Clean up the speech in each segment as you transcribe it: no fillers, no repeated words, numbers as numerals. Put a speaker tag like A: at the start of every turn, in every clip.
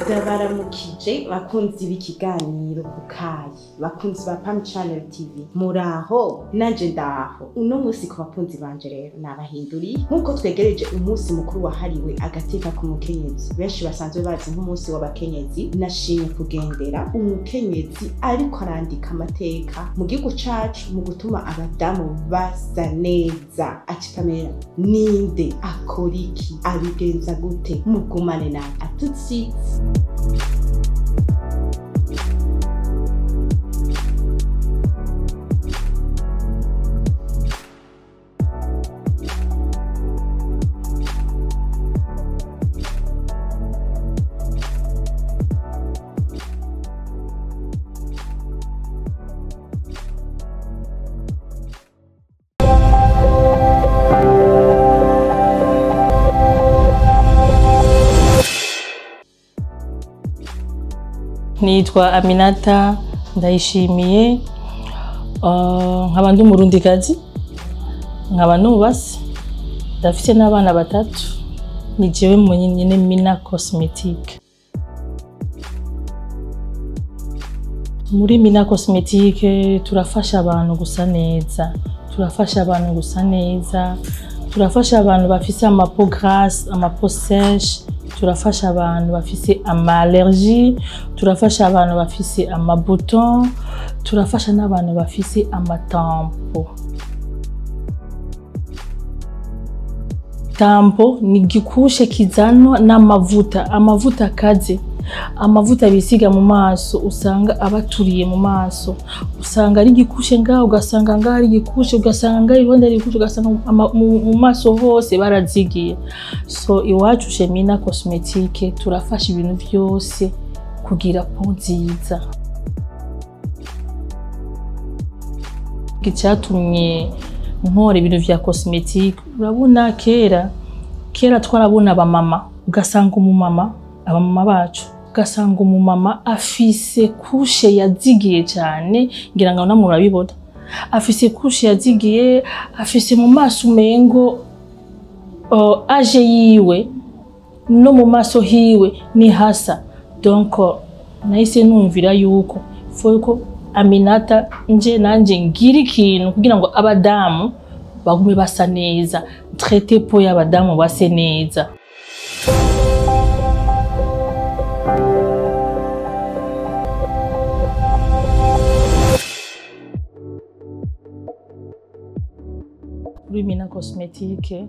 A: Ndabaramukije bakunzi b'ikiganiro Kukayi, bakunzi ba Pam Channel TV, muraho nanje ndaho. Uno munsi ku bakunzi banje rero nabahinduriye, nk'uko twegereje umunsi mukuru wahariwe agateka k'umukenyezi, benshi basanzwe bazi nk'umunsi w'abakenyezi. Nashimye kugendera umukenyezi ariko arandika amateka mu gihugu cacu mu gutuma abadamu basa neza. Ati Pamela ninde, akora iki, abigenza gute? Mugumane nawe atutsi.
B: Nitwa Aminata Ndayishimiye, nkaba ndi umurundikazi, nkaba nubatse, ndafite n'abana batatu. Ni jewe nyene Mina Cosmetique. Muri Mina Cosmetique turafasha abantu gusa neza, turafasha abantu gusa neza, turafasha abantu bafise ama peau grasse, ama peau sèche, turafasha abantu bafise ama allergie, turafasha abantu bafise ama bouton, turafasha n'abantu bafise ama tampo. Tampo ni igikushe kizanwa n'amavuta, amavuta akaze, amavuta bisiga mu maso, usanga abaturiye mu maso, usanga ari igikushe ngaho, ugasanga ngaho ari igikushe, ugasanga ngaho iruhande ari igikushe, ugasanga mu maso hose barazigiye. So iwacu chez Mina Cosmetique turafasha ibintu vyose kugira peau nziza. Icatumye nkora ibintu vya cosmetique, urabona kera kera twarabona abamama, ugasanga umumama, abamama bacu, ugasanga umumama afise couche yazigiye cyane, ngira ngo namwe murabibona, afise couche yazigiye, afise mu maso umengo age yiwe no mu maso hiwe ni hasa. Donc nahise numvira yuko faut ko Aminata nje nanje ngira ikintu kugira ngo abadamu bagume basa neza, traiter peau y'abadamu base neza. Kuri Mina Cosmetique,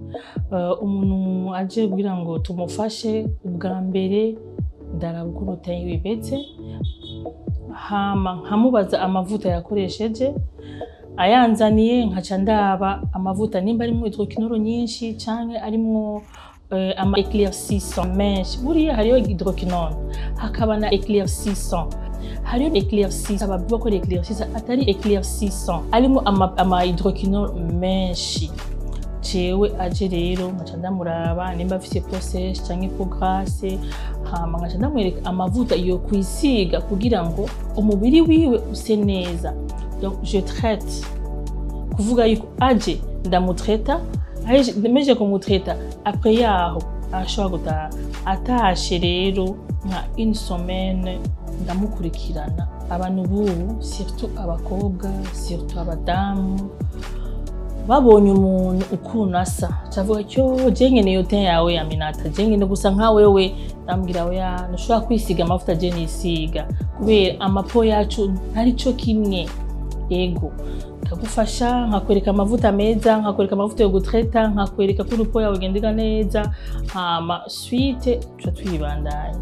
B: umuntu aje kugira ngo tumufashe, ubwa mbere ndaraba ukuntu teint yiwe imeze, hama nkamubaza amavuta yakoresheje, ayanzaniye nkaca ndaba amavuta nimba arimwo hydroquinone nyinshi canke arimwo ama éclaircissant menshi. Buriya hariyo hydroquinone, hakaba na éclaircissant, hariyo éclaircissant, abavuga ko éclaircissant atari éclaircissant, arimwo ama hydroquinone menshi. Jewe aje rero nkaca ndamuraba nimba afise peau sèche canke peau grasse, hama nkaca ndamwereka amavuta yo kwisiga kugira ngo umubiri wiwe use neza. Donc je traite, kuvuga yuko aje ndamutreta, meje kumutreta, après yaho ashobora gutaha. Atashe rero nka une semaine ndamukurikirana. Abantu bubu surtout abakobwa, surtout abadamu, babonye umuntu ukuntu asa cavuga cyo je nkeneye iyo teint yawe Aminata, je nkeneye gusa nka wewe. Ndambwira oya, ntushobora kwisiga amavuta je nisiga, kubera ama peau yacu ntari co kimwe. Ego ndagufasha, nkakwereka amavuta meza, nkakwereka amavuta yo gutreta, nkakwereka ko peau yawe igendeka neza, hama suite tuca tuyibandanya.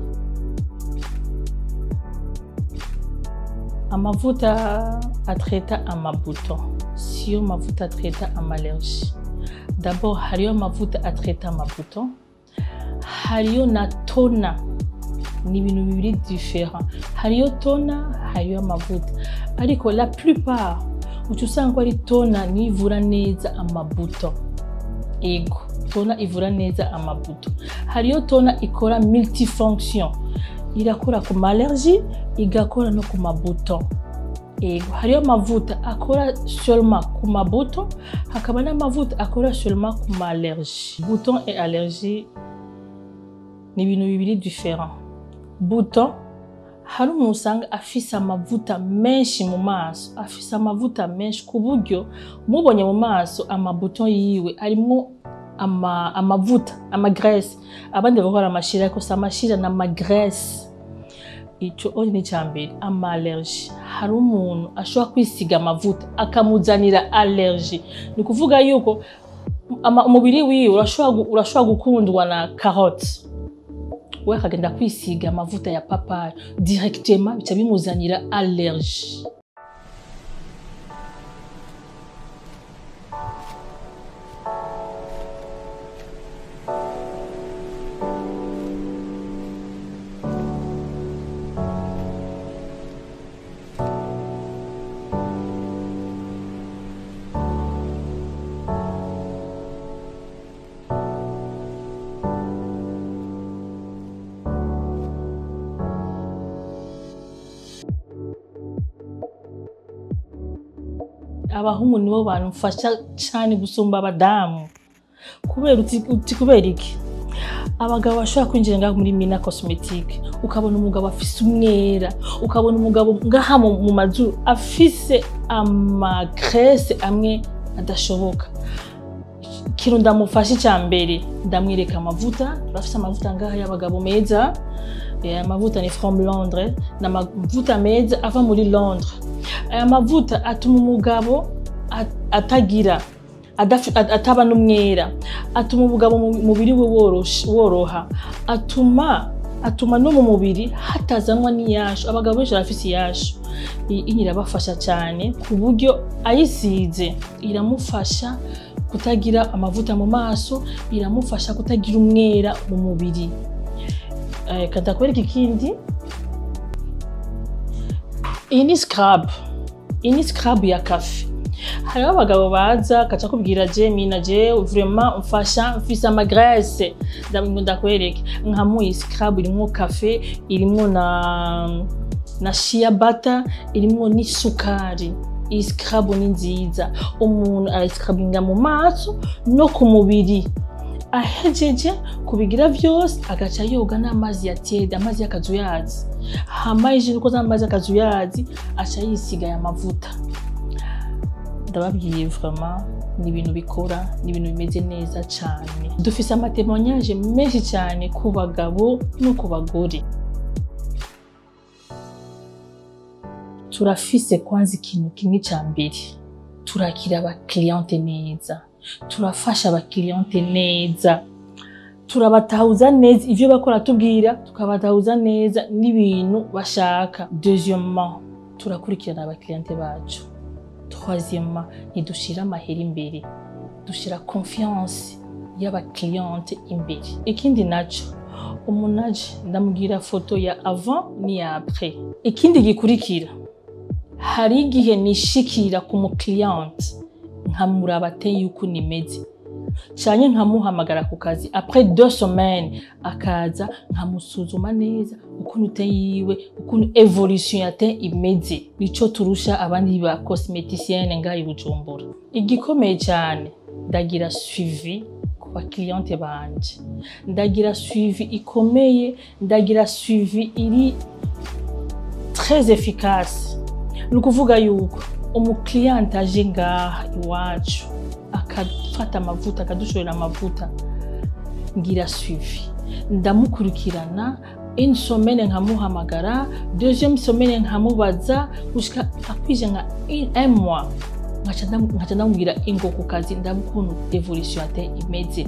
B: Amavuta atreta ama bouton siyo mavuta atreta ama allergie. D'abord hariyo amavuta atreta ama bouton, hariyo na toner, ni ibintu bibiri différent. Hariyo toner, hariyo amavuta, ariko la plupart uca usanga ko ari toner niyo ivura neza ama bouton. Ego, toner ivura neza ama bouton. Hariyo toner ikora multifonction, irakora ku ma allergie, igakora no ku ma bouton. Ego, hariyo amavuta akora seulement ku ma bouton, hakaba n'amavuta akora seulement ku ma allergie. Bouton et allergie ni ibintu bibiri différent. Bouton, hari umuntu usanga afise amavuta menshi mu maso, afise amavuta menshi ku buryo mubonye mu maso ama boutons yiwe arimwo amavuta, ama graisse. Abandi bakora amashira, ariko si amashira, ni ama graisse. Ico ni ica mbere. Ama allergie, hari umuntu ashobora kwisiga amavuta akamuzanira allergie. Ni ukuvuga yuko umubiri wiwe urashobora gukundwa na carotte, we akagenda kwisiga amavuta ya papaye, directement bica bimuzanira allergie. Abahungu nibo bantu mfasha cane gusumba abadamu. Kubera uti kubera iki? Abagabo bashobora kwinjira ngaha muri Mina Cosmetique, ukabona umugabo afise umwera, ukabona umugabo ngaha mu mazuru afise ama graisse amwe adashoboka. Ikintu ndamufasha ica mbere, ndamwereka amavuta. Turafise amavuta ngaha y'abagabo meza. Aya mavuta ni from Londres, ni amavuta meza ava muri Londres. Aya mavuta atuma umugabo atagira ataba n'umwera, atuma umugabo mubiri we woroha, atuma no mu mubiri hatazanwa n'iyashu. Abagabo benshi barafise iyashu, iyi irabafasha cyane ku buryo ayisize iramufasha kutagira amavuta mu maso, iramufasha kutagira umwera mu mubiri. Ndakwereka ikindi. Iyi ni scrub, iyi ni scrub ya café. Hariho abagabo baza kaca kubwira: "Je Mina, je vraiment mfasha, mfise ama graisse." Ndakwereke nkamuha scrub irimwo café, irimwo na shea butter, irimwo n'isukari. Iyi scrub ni nziza, umuntu arayiscrubinga mu maso no ku mubiri. Ahejeje kubigira vyose, agaca yoga n'amazi ya tiède, amazi y'akazuyazi. Hama yejeje koza amazi y'akazuyazi, aca yisiga aya mavuta. Ndababwiye, vraiment ni ibintu bikora, ni ibintu bimeze neza cane. Dufise ama témoignages menshi cyane ku bagabo no ku bagore. Turafise kwanza ikintu kimwe ca mbere: turakira abakiriente neza, turafasha abakiriente neza, turabatahuza neza ivyo bakora tubwira, tukabatahuza neza n'ibintu bashaka. Deuxièmement, turakurikirana abakiriente bacu. Troisièmement, ntidushira amahera imbere, dushira confiance y'abakiriente imbere. Ikindi naco, umuntu aje ndamubwira foto ya avant n'iya après. Ikindi gikurikira, hari igihe nishikira ku mukiriente nkamuraba teint yuko nimeze, canke nkamuhamagara ku kazi après 2 semaines, akaza nkamusuzuma neza ukuntu teint yiwe, ukuntu évolution ya teint imeze. Nico turusha abandi ba cosméticienne ngaha i Bujumbura. Igikomeye cyane, ndagira suivi ku bakiriente banje, ndagira suivi ikomeye, ndagira suivi iri très efficace. Ni ukuvuga yuko umukiriyante aje ngaha iwacu akafata amavuta, akadushorera amavuta, ngira suivi, ndamukurikirana. Une semaine nkamuhamagara, deuxième semaine nkamubaza, gushika akwije nka un mois nkaca ndamubwira: "Ingo ku kazi, ndaba ukuntu évolution ya teint imeze."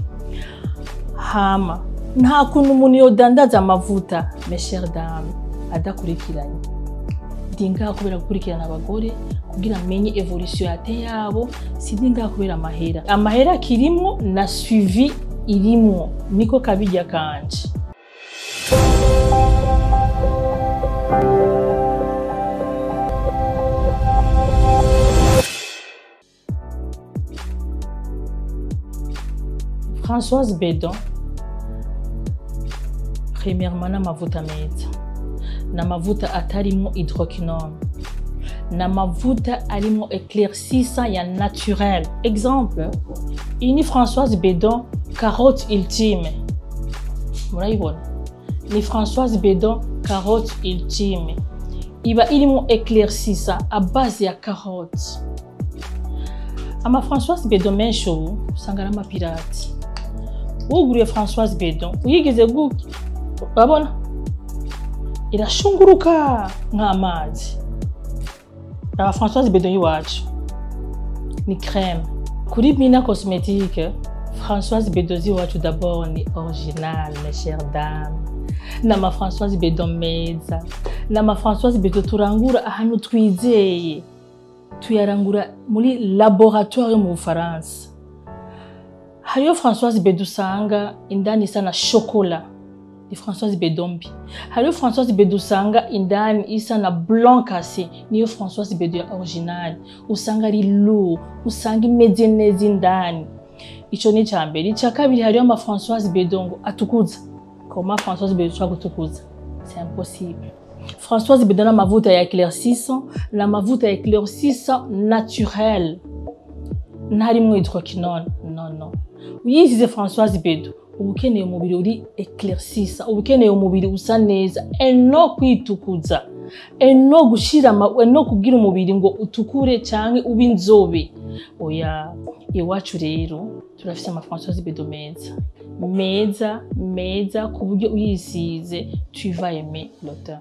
B: Hama nta kuntu umuntu yodandaza amavuta, mes chères dames, adakurikiranye. Ndi ngaha kubera gukurikirana abagore, kugira menye évolution ya teint yabo. Sindi ngaha kubera amahera. Amahera akirimwo na suivi irimwo, niko kabirya kanje. Françoise Bedon, premièrement, n'amavuta meza, n'amavuta atarimo hydroquinone, n'amavuta arimo éclaircissant ya naturel. Exemple, iyi ni Françoise Bedon carotte ultime, murayibona. Ni Françoise Bedon Carotte Ultime, iba irimo éclaircissant à base ya carotte. Ama Françoise Bedon menshi ubu usanga ari amapirate. Wuguriye Françoise Bedon uyigize gutya, urabona irashunguruka nk'amazi. Aba Françoise Bedon y'iwacu ni crème. Kuri Mina Cosmétique, Françoise Bedon z'iwacu d'abord ni original, mes chères dames. N'ama Françoise Bedon meza, n'ama Françoise Bedon turangura ahantu twizeye, tuyarangura muri laboratoire yo mu Bufaransa. Hariyo Françoise Bedon usanga indani isa na chocolat, ni Françoise Bedon mbi. Hariyo Françoise Bedon usanga indani isa na blanc cassé, niyo Françoise Bedon ya original, usanga ari lourd, usanga imeze neza indani. Ico ni ica mbere. Ica kabiri, hariyo ama Françoise Bedon ngo atukuza. Comment Françoise Bedon ushobora gutukuza? C'est impossible. Françoise Bedon n'amavuta ya éclaircissant, n'amavuta ya éclaircissant naturel, ntarimwo hydroquinone, non non. Uyisize Françoise Bedon, uba ukeneye umubiri uri éclaircissant, uba ukeneye umubiri usa neza, eno kwitukuza, eno gushira, eno kubwira umubiri ngo utukure canke ube inzobe, oya. Iwacu rero turafise ama Françoise Bedon meza meza meza, ku buryo uyisize tu vas aimer l'odeur.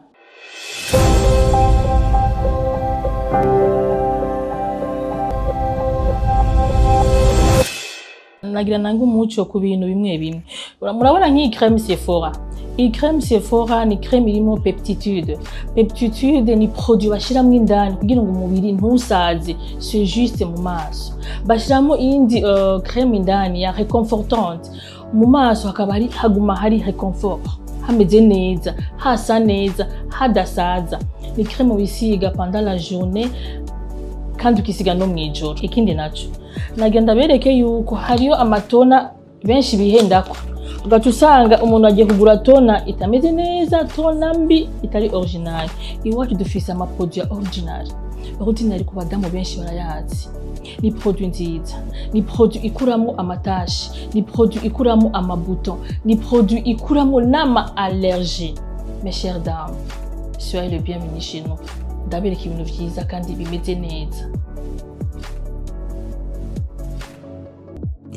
B: Nagira nanga umuco ku bintu bimwe bimwe. Murabona nk'iyi crème Sephora. Iyi crème Sephora ni crème irimo peptitude. Peptitude ni produit bashiramwo indani kugira ngo umubiri ntusaze, c'est juste mu maso. Bashiramo iyindi crème indani ya réconfortante. Mu maso hakaba hari haguma hari réconfort, hameze neza, hasa neza, hadasaza. Ni crème wisiga pendant la journée kandi ukisiga no mw'ijoro. Ikindi naco, nagenda bereke yuko hariyo ama toner benshi bihendako, ugaca usanga umuntu agiye kugura toner itameze neza, toner mbi itari original. Iwacu dufise ama produit ya original. Original ku badamu benshi barayazi, ni produit nziza, ni produit ikuramo ama taches, ni produit ikuramo ama boutons, ni produit ikuramo n'ama allergie. Mes chères dames, soyez le bienvenu chez nous. Ndabereka ibintu vyiza kandi bimeze neza.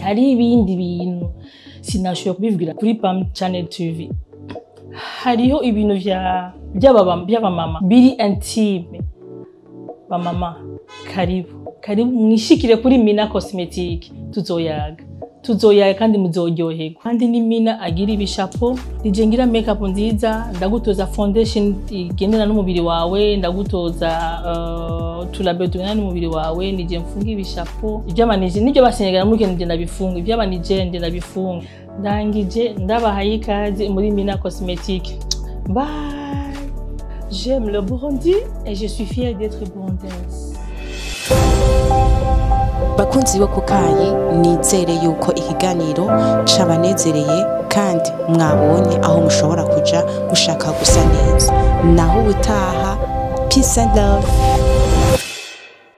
B: Hari ibindi bintu sinashoboye kubivugira kuri Pam Channel TV. Hariho ibintu vya by'abamama biri intime. Bamama, karibu karibu mwishikire kuri Mina Cosmétique, tuzoyaga, tuzoyaga kandi muzoryoherwa. Kandi ni Mina agira ibishapo, nije ngira makeup nziza, ndagutoza foundation igendana n'umubiri wawe, ndagutoza turabe tugendana n'umubiri wawe, nije mfunga ibishapo iby'amanije nibyo basenyegana muri nije ndabifunga, iby'amanije nje ndabifunga. Ndangije ndabahaye ikaze muri Mina Cosmétique. Bye. J'aime le Burundi et je suis fière d'être burundaise.
A: Bakunzi bo kukayi, nizere yuko ikiganiro cabanezereye kandi mwabonye aho mushobora kuja mushaka gusa neza. Naho ubutaha, peace and love.